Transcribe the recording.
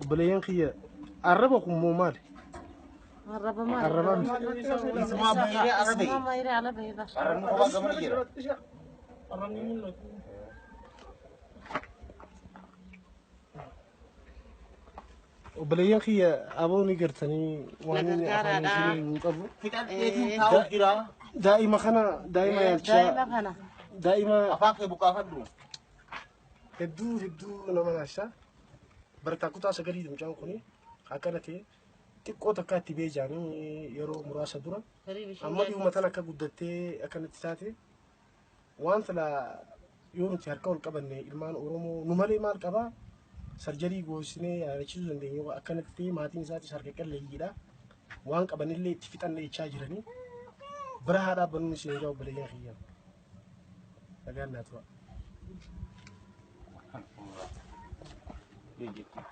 Obboleeyyan kiyya, arraba kun moo maali? Arraba maali? Arraba miti. Isumaa mayree arabe. Isumaa mayree ala bahee bara. Arrabni kophaa gamana jira. Arrabni mul'atu. Obboleeyyan kiyya, aboo ni gartanii waan inni afaan gargaaraadha. isin hin qabu. Fixadheetiin taa'u jira. Daa'ima kana, daa'ima yaalchaa. Daa'ima kana. Daa'ima Afaan kee buqaafadhu. Hedduu hedduu nama naasisa. Barataa kutaa sagalii mucaan kuni akkana ta'e xiqqoo takka itti bee jaanii yeroo muraasa dura. Amma dhiyuma tan akka guddattee akkanatti taate. Waan silaa yoo nuti harka ol qabanne, ilmaan Oromoo nu malee maal qabaa, sarjarii goosnee yaadachiisuu dandeenyu. Akkanatti ta'e, maatiin isaatis harka qalleeyyiidha. Waan qabanillee itti fixanne jechaa jiranii. Bira haa dhaabbannu isin jaa, obboleeyyan kiyya. Nagaan naa tura. Jechuudha.